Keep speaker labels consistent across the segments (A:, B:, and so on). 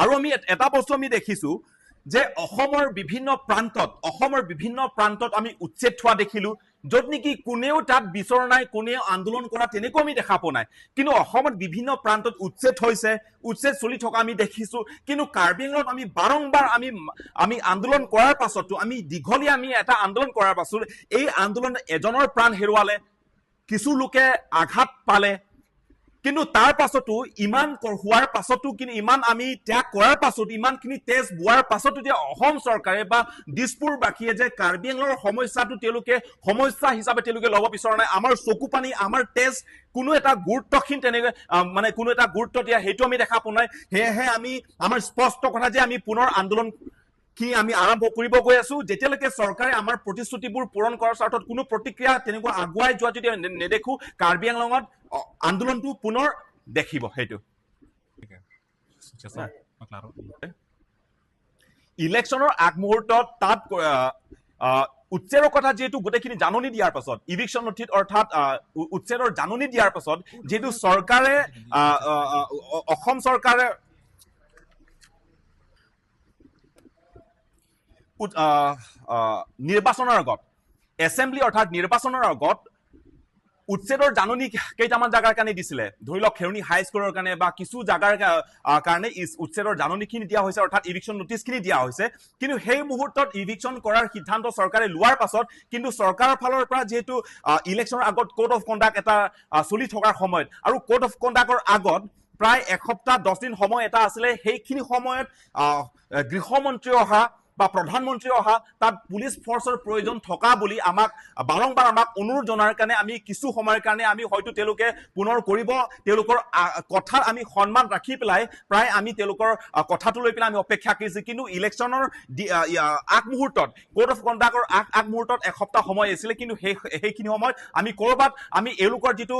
A: আৰু আমি এটা বস্তু আমি দেখিছো যে অসমৰ বিভিন্ন প্ৰান্তত আমি উচ্ছেদ হোৱা দেখিলো, য'ত নেকি কোনেও তাত বিচৰা নাই, কোনেও আন্দোলন কৰা তেনেকুৱা আমি দেখা পোৱা নাই। কিন্তু অসমত বিভিন্ন প্ৰান্তত উচ্ছেদ হৈছে, উচ্ছেদ চলি থকা আমি দেখিছো। কিন্তু কাৰ্বি আংলঙত আমি বাৰম্বাৰ আমি আন্দোলন কৰাৰ পাছতো, আমি দীঘলীয়া আমি এটা আন্দোলন কৰাৰ পাছত এই আন্দোলনত এজনৰ প্ৰাণ হেৰুৱালে, কিছু লোকে আঘাত পালে, কিন্তু তাৰ পাছতো ইমান হোৱাৰ পাছতো, কিন্তু ইমান আমি ত্যাগ কৰাৰ পাছত, ইমানখিনি তেজ বোৱাৰ পাছতো যে অসম চৰকাৰে বা দিছপুৰবাসীয়ে যে কাৰ্বি আংলঙৰ সমস্যাটো তেওঁলোকে সমস্যা হিচাপে তেওঁলোকে ল'ব বিচৰা নাই। আমাৰ চকু পানী, আমাৰ তেজ কোনো এটা গুৰুত্বহীন তেনেকে মানে কোনো এটা গুৰুত্ব দিয়া সেইটো আমি দেখা পোৱা নাই। সেয়েহে আমি আমাৰ স্পষ্ট কথা যে আমি পুনৰ আন্দোলন কি আমি আৰম্ভ কৰিব গৈ আছো। যেতিয়ালৈকে চৰকাৰে আমাৰ প্ৰতিশ্ৰুতিবোৰ পূৰণ কৰাৰ স্বাৰ্থত কোনো প্ৰতিক্ৰিয়া তেনেকুৱা আগুৱাই যোৱা যদি নেদেখো, কাৰ্বি আংলঙত আন্দোলনটো পুনৰ দেখিব। সেইটো ইলেকশ্যনৰ আগমুহূৰ্তত তাত উচ্ছেদৰ কথা যিহেতু গোটেইখিনি জাননী দিয়াৰ পাছত, ইভিকশ্যন নথিত অৰ্থাৎ উচ্ছেদৰ জাননী দিয়াৰ পাছত যিহেতু চৰকাৰে অসম চৰকাৰে নিৰ্বাচনৰ আগত এছেম্বলি অৰ্থাৎ নিৰ্বাচনৰ আগত উচ্ছেদৰ জাননী কেইটামান জাগাৰ কাৰণে দিছিলে। ধৰি লওক খেৰণি হাইস্কুলৰ কাৰণে বা কিছু জাগাৰ কাৰণে উচ্ছেদৰ জাননীখিনি দিয়া হৈছে, অৰ্থাৎ ইভিকশ্যন নটিচখিনি দিয়া হৈছে। কিন্তু সেই মুহূৰ্তত ইভিকশ্যন কৰাৰ সিদ্ধান্ত চৰকাৰে লোৱাৰ পাছত কিন্তু চৰকাৰৰ ফালৰ পৰা যিহেতু ইলেকশ্যনৰ আগত কোড অফ কণ্ডাক্ট এটা চলি থকাৰ সময়ত আৰু কোড অফ কণ্ডাক্টৰ আগত প্ৰায় এসপ্তাহ 10 দিন সময় এটা আছিলে, সেইখিনি সময়ত গৃহমন্ত্ৰী অহা বা প্ৰধানমন্ত্ৰী অহা তাত পুলিচ ফৰ্চৰ প্ৰয়োজন থকা বুলি আমাক বাৰম্বাৰ আমাক অনুৰোধ জনাৰ কাৰণে আমি কিছু সময়ৰ কাৰণে আমি হয়তো তেওঁলোকে পুনৰ কৰিব, তেওঁলোকৰ কথাৰ আমি সন্মান ৰাখি পেলাই প্ৰায় আমি তেওঁলোকৰ কথাটো লৈ পেলাই আমি অপেক্ষা কৰিছোঁ। কিন্তু ইলেকশ্যনৰ আগমুহূৰ্তত কোড অফ কণ্ডাক্টৰ আগমুহূৰ্তত এসপ্তাহ সময় আছিলে, কিন্তু সেইখিনি সময়ত আমি ক'ৰবাত আমি এওঁলোকৰ যিটো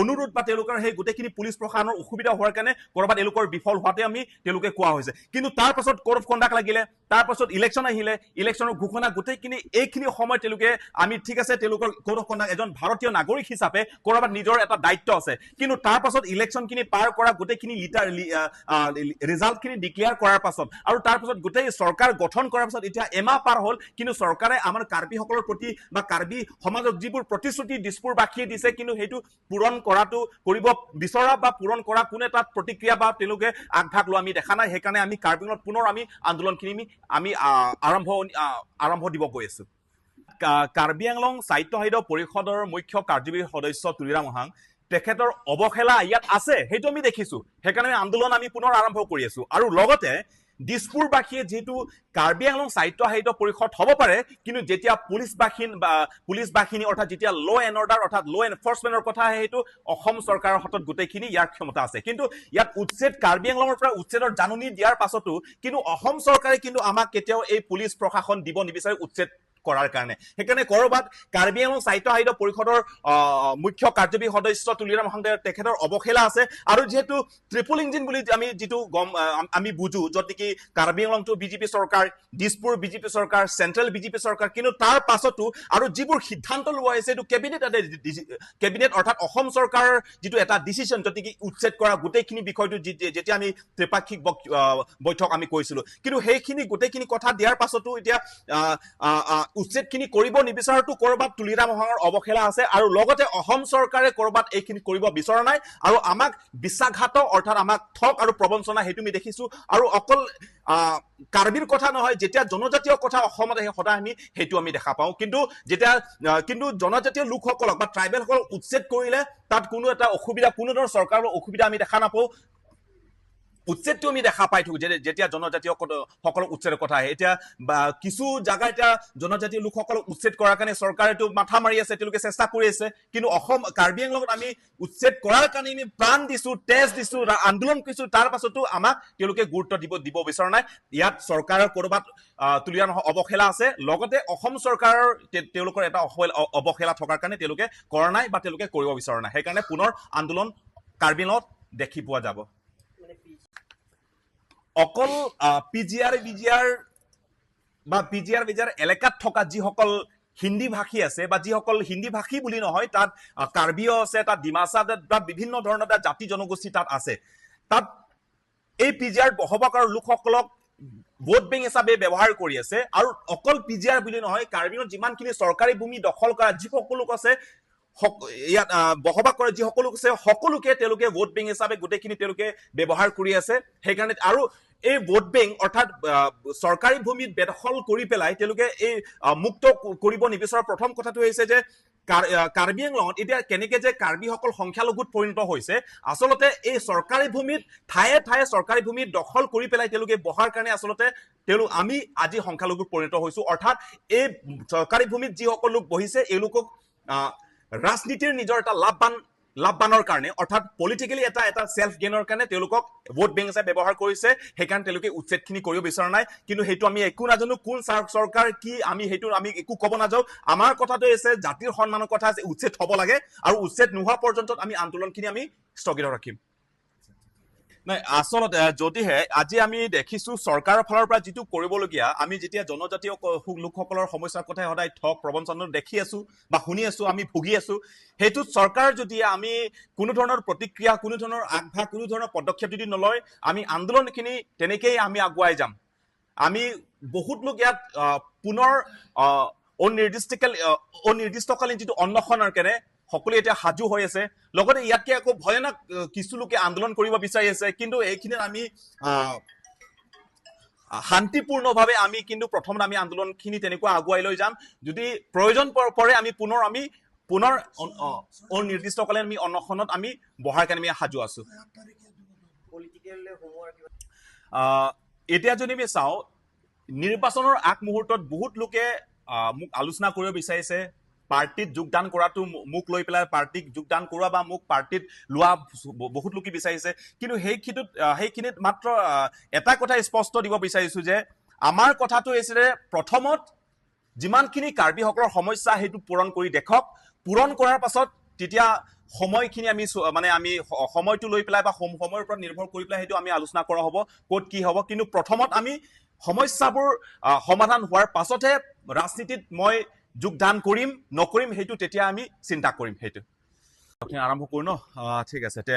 A: অনুৰোধ বা তেওঁলোকৰ সেই গোটেইখিনি পুলিচ প্ৰশাসনৰ অসুবিধা হোৱাৰ কাৰণে ক'ৰবাত এওঁলোকৰ বিফল হোৱাতে আমি তেওঁলোকে কোৱা হৈছে। কিন্তু তাৰ পাছত কোড অফ কণ্ডাক্ট লাগিলে, তাৰ পাছত ইলেকশ্যন আহিলে, ইলেকশ্যনৰ ঘোষণা গোটেইখিনি এইখিনি সময়ত তেওঁলোকে আমি ঠিক আছে তেওঁলোকৰ কোড অফ কণ্ডাক্ট এজন ভাৰতীয় নাগৰিক হিচাপে ক'ৰবাত নিজৰ এটা দায়িত্ব আছে। কিন্তু তাৰ পাছত ইলেকশ্যনখিনি পাৰ কৰা গোটেইখিনি ৰিজাল্টখিনি ডিক্লেয়াৰ কৰাৰ পাছত আৰু তাৰ পাছত গোটেই চৰকাৰ গঠন কৰাৰ পাছত এতিয়া এমাহ পাৰ হ'ল, কিন্তু চৰকাৰে আমাৰ কাৰ্বিসকলৰ প্ৰতি বা কাৰ্বি সমাজক যিবোৰ প্ৰতিশ্ৰুতি দিছপুৰবাসীয়ে দিছে কিন্তু সেইটো পূৰণ কৰাটো কৰিব বিচৰা বা পূৰণ কৰা কোনো এটা প্ৰতিক্ৰিয়া বা তেওঁলোকে আগভাগ লোৱা আমি দেখা নাই। সেইকাৰণে আমি কাৰ্বি আংলঙত পুনৰ আমি আন্দোলনখিনি আমি আৰম্ভ দিব গৈ আছো। কাৰ্বি আংলং সাহিত্য সাহিত্য পৰিষদৰ মুখ্য কাৰ্যবাহী সদস্য তুলিৰাম ৰংহাং, তেখেতৰ অৱহেলা ইয়াত আছে, সেইটো আমি দেখিছো। সেইকাৰণে আন্দোলন আমি পুনৰ আৰম্ভ কৰি আছো। আৰু লগতে দিছপুৰবাসীয়ে যিহেতু কাৰ্বি আংলং সাহিত্য সাহিত্য পৰিষদ হ'ব পাৰে, কিন্তু যেতিয়া পুলিচ বাহিনী অৰ্থাৎ যেতিয়া ল' এণ্ড অৰ্ডাৰ অৰ্থাৎ ল' এনফৰ্চমেণ্টৰ কথা আহে, সেইটো অসম চৰকাৰৰ হাতত গোটেইখিনি ইয়াৰ ক্ষমতা আছে। কিন্তু ইয়াত উচ্ছেদ কাৰ্বি আংলঙৰ পৰা উচ্ছেদৰ জাননী দিয়াৰ পাছতো কিন্তু অসম চৰকাৰে কিন্তু আমাক কেতিয়াও এই পুলিচ প্ৰশাসন দিব নিবিচাৰে উচ্ছেদ কৰাৰ কাৰণে। সেইকাৰণে ক'ৰবাত কাৰ্বি আংলং সাহিত্য সাহিত্য পৰিষদৰ মুখ্য কাৰ্যবাহী সদস্য তুলিৰাম ৰংহাং তেখেতৰ অৱহেলা আছে। আৰু যিহেতু ট্ৰিপল ইঞ্জিন বুলি আমি যিটো গম আমি বুজো, য'ত নেকি কাৰ্বি আংলংটো বিজেপি চৰকাৰ, দিছপুৰ বিজেপি চৰকাৰ, চেণ্ট্ৰেল বিজেপি চৰকাৰ, কিন্তু তাৰ পাছতো আৰু যিবোৰ সিদ্ধান্ত লোৱা হৈছে এইটো কেবিনেট অৰ্থাৎ অসম চৰকাৰৰ যিটো এটা ডিচিশ্যন, য'ত নেকি উচ্ছেদ কৰা গোটেইখিনি বিষয়টো যেতিয়া আমি ত্ৰিপাক্ষিক বৈঠক আমি কৰিছিলোঁ, কিন্তু সেইখিনি গোটেইখিনি কথা দিয়াৰ পাছতো এতিয়া উচ্ছেদখিনি কৰিব নিবিচৰাটো ক'ৰবাত তুলিৰাম ৰংহাঙৰ অৱহেলা আছে। আৰু লগতে অসম চৰকাৰে ক'ৰবাত এইখিনি কৰিব বিচৰা নাই আৰু আমাক বিশ্বাসঘাত অৰ্থাৎ আমাক ঠগ আৰু প্ৰবঞ্চনা সেইটো আমি দেখিছোঁ। আৰু অকল কাৰ্বিৰ কথা নহয়, যেতিয়া জনজাতীয় কথা অসমত আহে সদায় আমি সেইটো আমি দেখা পাওঁ। কিন্তু যেতিয়া কিন্তু জনজাতীয় লোকসকলক বা ট্ৰাইবেলসকলক উচ্ছেদ কৰিলে তাত কোনো এটা অসুবিধা, কোনো ধৰণৰ চৰকাৰৰ অসুবিধা আমি দেখা নাপাওঁ। উচ্ছেদটো আমি দেখা পাই থাকোঁ যেতিয়া জনজাতীয় সকলক উচ্ছেদৰ কথা আহে। এতিয়া বা কিছু জাগা এতিয়া জনজাতীয় লোকসকলক উচ্ছেদ কৰাৰ কাৰণে চৰকাৰেতো মাথা মাৰি আছে, তেওঁলোকে চেষ্টা কৰি আছে। কিন্তু অসম কাৰ্বি আংলঙত আমি উচ্ছেদ কৰাৰ কাৰণে আমি প্ৰাণ দিছোঁ, তেজ দিছোঁ, আন্দোলন কৰিছোঁ, তাৰ পাছতো আমাক তেওঁলোকে গুৰুত্ব দিব বিচৰা নাই। ইয়াত চৰকাৰৰ ক'ৰবাত তুলিয়া নহয় অৱহেলা আছে, লগতে অসম চৰকাৰৰ তেওঁলোকৰ এটা অৱহেলা থকাৰ কাৰণে তেওঁলোকে কৰা নাই বা তেওঁলোকে কৰিব বিচৰা নাই। সেইকাৰণে পুনৰ আন্দোলন কাৰ্বি আংলঙত দেখি পোৱা যাব। অকল P G R B G R বা P G R B G R এলেকাত থকা যিসকল হিন্দী ভাষী আছে বা যিসকল হিন্দী ভাষী বুলি নহয়, তাত কাৰ্বিও আছে, তাত ডিমাচা, তাত বিভিন্ন ধৰণৰ তাত জাতি জনগোষ্ঠী তাত আছে। তাত এই পি জি আৰত বসবাস কৰা লোকসকলক ভোট বেংক হিচাপে ব্যৱহাৰ কৰি আছে। আৰু অকল পি জি আৰ বুলি নহয়, কাৰ্বি আংলঙত যিমানখিনি চৰকাৰী ভূমি দখল কৰা যিসকল লোক আছে, ইয়াত বসবাস কৰা যিসকল লোক আছে, সকলোকে তেওঁলোকে ভোট বেংক হিচাপে গোটেইখিনি তেওঁলোকে ব্যৱহাৰ কৰি আছে। সেইকাৰণে আৰু এই ভোট বেংক অৰ্থাৎ চৰকাৰী ভূমিত বেদখল কৰি পেলাই তেওঁলোকে এই মুক্ত কৰিব নিবিচৰা। প্ৰথম কথাটো হৈছে যে কাৰ্বি আংলঙত এতিয়া কেনেকে যে কাৰ্বিসকল সংখ্যালঘুত পৰিণত হৈছে, আচলতে এই চৰকাৰী ভূমিত ঠায়ে ঠায়ে চৰকাৰী ভূমিত দখল কৰি পেলাই তেওঁলোকে বহাৰ কাৰণে আচলতে তেওঁলোক আমি আজি সংখ্যালঘুত পৰিণত হৈছো। অৰ্থাৎ এই চৰকাৰী ভূমিত যিসকল লোক বহিছে, এওঁলোকক ৰাজনীতিৰ নিজৰ এটা লাভৱানৰ কাৰণে, অৰ্থাৎ পলিটিকেলি এটা চেল্ফ গেইনৰ কাৰণে তেওঁলোকক ভোট বেংক হিচাপে ব্যৱহাৰ কৰিছে। সেইকাৰণে তেওঁলোকে উচ্ছেদখিনি কৰিব বিচৰা নাই। কিন্তু সেইটো আমি একো নাজানো, কোন চৰকাৰ কি, আমি সেইটো আমি একো ক'ব নাযাওঁ। আমাৰ কথাটো হৈছে জাতিৰ সন্মানৰ কথা আছে, উচ্ছেদ হ'ব লাগে আৰু উচ্ছেদ নোহোৱা পৰ্যন্ত আমি আন্দোলনখিনি আমি স্থগিত ৰাখিম। নাই, আচলতে যদিহে আজি আমি দেখিছো চৰকাৰৰ ফালৰ পৰা যিটো কৰিবলগীয়া, আমি যেতিয়া জনজাতীয় লোকসকলৰ সমস্যাৰ কথা সদায় ঠগ প্ৰবঞ্চনা দেখি আছো বা শুনি আছো, আমি ভুগি আছো, সেইটোত চৰকাৰ যদি আমি কোনো ধৰণৰ প্ৰতিক্ৰিয়া, কোনো ধৰণৰ আগভাগ, কোনো ধৰণৰ পদক্ষেপ যদি নলয়, আমি আন্দোলনখিনি তেনেকেই আমি আগুৱাই যাম। আমি বহুত লোক ইয়াত পুনৰ অনিৰ্দিষ্টকালীন যিটো অন্বেষণৰ কাৰণে সকলোৱে এতিয়া সাজু হৈ আছে। লগতে ইয়াতকে আকৌ ভয়ানক কিছু লোকে আন্দোলন কৰিব বিচাৰি আছে। কিন্তু এইখিনিত আমি শান্তিপূৰ্ণভাৱে আমি কিন্তু প্ৰথমত আমি আন্দোলনখিনি তেনেকুৱা আগুৱাই লৈ যাম। যদি প্ৰয়োজন পৰে আমি পুনৰ অনিৰ্দিষ্টকালীন আমি অনশনত আমি বহাৰ কাৰণে আমি সাজু আছো। এতিয়া যদি আমি চাওঁ, নিৰ্বাচনৰ আগমুহূৰ্তত বহুত লোকে মোক আলোচনা কৰিব বিচাৰিছে, পাৰ্টিত যোগদান কৰাটো মোক লৈ পেলাই পাৰ্টিক যোগদান কৰোৱা বা মোক পাৰ্টিত লোৱা বহুত লোকে বিচাৰিছে। কিন্তু সেইখিনিত মাত্ৰ এটা কথা স্পষ্ট দিব বিচাৰিছো যে আমাৰ কথাটো হৈছিলে প্ৰথমত যিমানখিনি কাৰ্বিসকলৰ সমস্যা সেইটো পূৰণ কৰি দেখক। পূৰণ কৰাৰ পাছত তেতিয়া সময়খিনি আমি মানে আমি সময়টো লৈ পেলাই বা সময়ৰ ওপৰত নিৰ্ভৰ কৰি পেলাই সেইটো আমি আলোচনা কৰা হ'ব ক'ত কি হ'ব। কিন্তু প্ৰথমত আমি সমস্যাবোৰ সমাধান হোৱাৰ পাছতহে ৰাজনীতিত মই যোগদান কৰিম নকৰিম সেইটো তেতিয়া আমি চিন্তা কৰিম। সেইটো আৰম্ভ কৰোঁ ন? ঠিক আছে। তে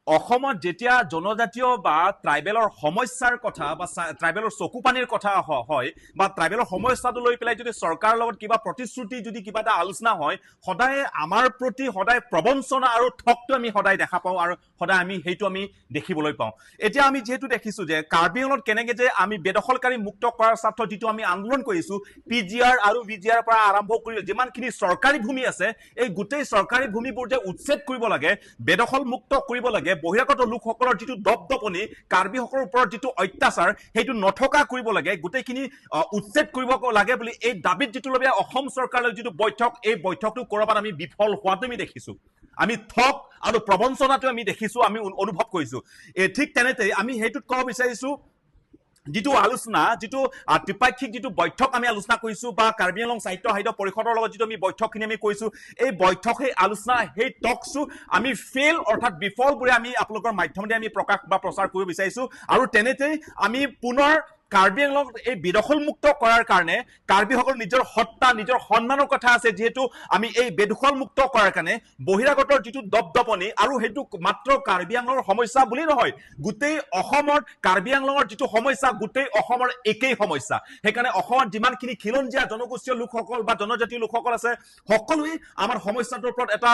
A: অসমত যেতিয়া জনজাতীয় বা ট্ৰাইবেলৰ সমস্যাৰ কথা বা ট্ৰাইবেলৰ চকু পানীৰ কথা হয় বা ট্ৰাইবেলৰ সমস্যাটো লৈ পেলাই যদি চৰকাৰৰ লগত কিবা প্ৰতিশ্ৰুতি যদি কিবা এটা আলোচনা হয়, সদায় আমাৰ প্ৰতি সদায় প্ৰবঞ্চনা আৰু ঠগটো আমি সদায় দেখা পাওঁ আৰু সদায় আমি সেইটো আমি দেখিবলৈ পাওঁ। এতিয়া আমি যিহেতু দেখিছোঁ যে কাৰ্বি আংলঙত কেনেকে যে আমি বেদখলকাৰী মুক্ত কৰাৰ স্বাৰ্থত যিটো আমি আন্দোলন কৰিছোঁ, পি জি আৰ আৰু ভি জি আৰ পৰা আৰম্ভ কৰি যিমানখিনি চৰকাৰী ভূমি আছে, এই গোটেই চৰকাৰী ভূমিবোৰ যে উচ্ছেদ কৰিব লাগে, বেদখল মুক্ত কৰিব লাগে, বহিৰাগত লোকসকলৰ যিটো দপদপনি, কাৰ্বিসকলৰ ওপৰত যিটো অত্যাচাৰ সেইটো নথকা কৰিব লাগে, গোটেইখিনি উচ্ছেদ কৰিব লাগে বুলি এই দাবীত যিটো লৈ অসম চৰকাৰৰ যিটো বৈঠক, এই বৈঠকটো কৰবাত আমি বিফল হোৱাটো আমি দেখিছোঁ। আমি ঠগ আৰু প্ৰবঞ্চনাটো আমি দেখিছোঁ, আমি অনুভৱ কৰিছোঁ। এই ঠিক তেনেতে আমি সেইটোত ক'ব বিচাৰিছোঁ, যিটো আলোচনা, যিটো ত্ৰিপাক্ষিক যিটো বৈঠক আমি আলোচনা কৰিছোঁ বা কাৰ্বি আংলং সাহিত্য সাহিত্য পৰিষদৰ লগত যিটো আমি বৈঠকখিনি আমি কৰিছোঁ, এই বৈঠক, সেই আলোচনা, সেই টকছো আমি ফেইল অৰ্থাৎ বিফল বুলি আমি আপোনালোকৰ মাধ্যমেৰে আমি প্ৰকাশ বা প্ৰচাৰ কৰিব বিচাৰিছোঁ। আৰু তেনেতেই আমি পুনৰ কাৰ্বি আংলঙত এই বেদখলমুক্ত কৰাৰ কাৰণে কাৰ্বিসকল নিজৰ সত্তা, নিজৰ সন্মানৰ কথা আছে, যিহেতু আমি এই বেদখলমুক্ত কৰাৰ কাৰণে বহিৰাগতৰ যিটো দপদপনি, আৰু সেইটো মাত্ৰ কাৰ্বি আংলঙৰ সমস্যা বুলি নহয়, গোটেই অসমত কাৰ্বি আংলঙৰ যিটো সমস্যা গোটেই অসমৰ একেই সমস্যা। সেইকাৰণে অসমত যিমানখিনি খিলঞ্জীয়া জনগোষ্ঠীয় লোকসকল বা জনজাতীয় লোকসকল আছে, সকলোৱে আমাৰ সমস্যাটোৰ ওপৰত এটা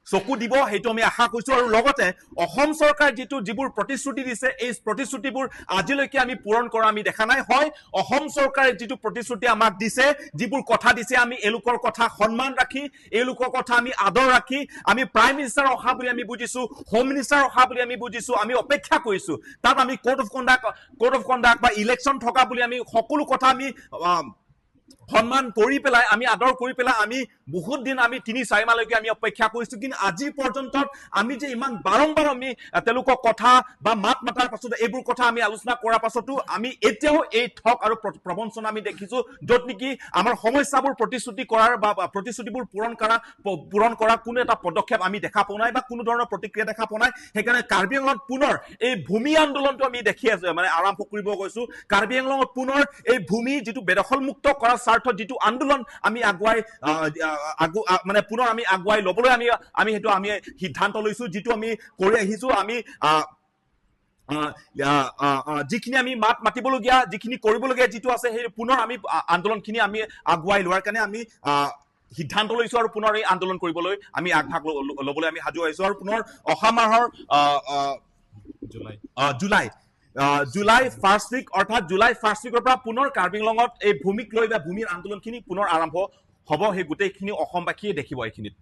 A: চকু দিব, সেইটো আমি আশা কৰিছোঁ। আৰু লগতে অসম চৰকাৰ যিবোৰ প্ৰতিশ্ৰুতি দিছে, এই প্ৰতিশ্ৰুতিবোৰ আজিলৈকে আমি পূৰণ কৰা আমি দেখা নাই। হয়, অসম চৰকাৰে যিটো প্ৰতিশ্ৰুতি আমাক দিছে, যিবোৰ কথা দিছে, আমি এওঁলোকৰ কথা সন্মান ৰাখি, এওঁলোকৰ কথা আমি আদৰ ৰাখি, আমি প্ৰাইম মিনিষ্টাৰ অহা বুলি আমি বুজিছোঁ, হোম মিনিষ্টাৰ অহা বুলি আমি বুজিছোঁ, আমি অপেক্ষা কৰিছোঁ। তাত আমি কোড অফ কণ্ডাক্ট বা ইলেকশ্যন থকা বুলি আমি সকলো কথা আমি সন্মান কৰি পেলাই, আমি আদৰ কৰি পেলাই আমি বহুত দিন আমি 3-4 মাহলৈকে আমি অপেক্ষা কৰিছোঁ। কিন্তু আজি পৰ্যন্ত আমি যে ইমান বাৰম্বাৰ আমি তেওঁলোকৰ কথা বা মাত মাতাৰ পাছত, এইবোৰ কথা আমি আলোচনা কৰাৰ পাছতো আমি এতিয়াও এই ঠগ আৰু প্ৰবঞ্চনা আমি দেখিছোঁ, য'ত নেকি আমাৰ সমস্যাবোৰ প্ৰতিশ্ৰুতি কৰাৰ বা প্ৰতিশ্ৰুতিবোৰ পূৰণ কৰা কোনো এটা পদক্ষেপ আমি দেখা পোৱা নাই বা কোনো ধৰণৰ প্ৰতিক্ৰিয়া দেখা পোৱা নাই। সেইকাৰণে কাৰ্বি আংলঙত পুনৰ এই ভূমি আন্দোলনটো আমি দেখি আছো, মানে আৰম্ভ কৰিব গৈছোঁ। কাৰ্বি আংলঙত পুনৰ এই ভূমি যিটো বেদখলমুক্ত কৰাৰ স্বাৰ্থত যিটো আন্দোলন আমি আগুৱাই মানে পুনৰ আমি আগুৱাই ল'বলৈ আমি সেইটো আমি সিদ্ধান্ত লৈছোঁ, যিটো আমি কৰি আহিছোঁ। আমি যিখিনি আমি মাত মাতিবলগীয়া, যিখিনি কৰিবলগীয়া যিটো আছে, সেই পুনৰ আমি আন্দোলনখিনি আমি আগুৱাই লোৱাৰ কাৰণে আমি সিদ্ধান্ত লৈছো আৰু পুনৰ এই আন্দোলন কৰিবলৈ আমি আগভাগ ল'বলৈ আমি সাজু হৈছো। আৰু পুনৰ অহা মাহৰ জুলাই ফাৰ্ষ্ট উইক, অৰ্থাৎ জুলাই ফাৰ্ষ্ট উইকৰ পৰা পুনৰ কাৰ্বি আংলঙত এই ভূমিক লৈ বা ভূমিৰ আন্দোলনখিনি পুনৰ আৰম্ভ হ'ব। সেই গোটেইখিনি অসমবাসীয়ে দেখিব এইখিনিত।